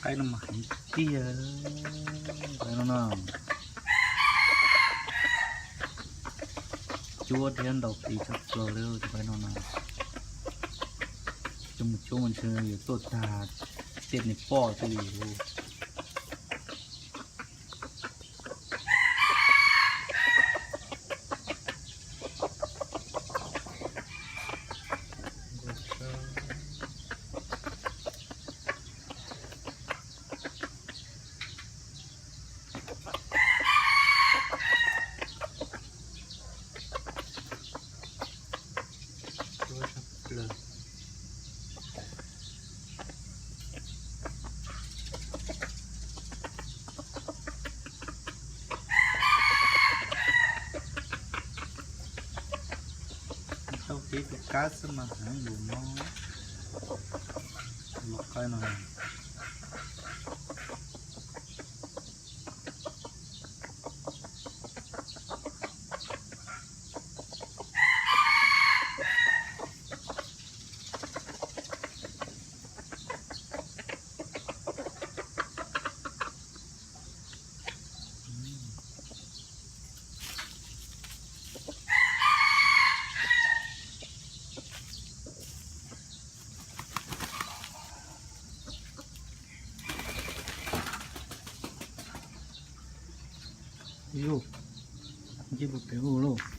Qaib no mas heev tiag. Qaib no no, cuab thiab ntaus tis tshaj plaws li tus qaib no no. Coj mus cuab mas ntshe yuav tuaj tag tej niag poj xwb li. Tau kev tus kab xwb mas heev npaum no. Los qaib no. Yus, ntsej puas pem ub lauj.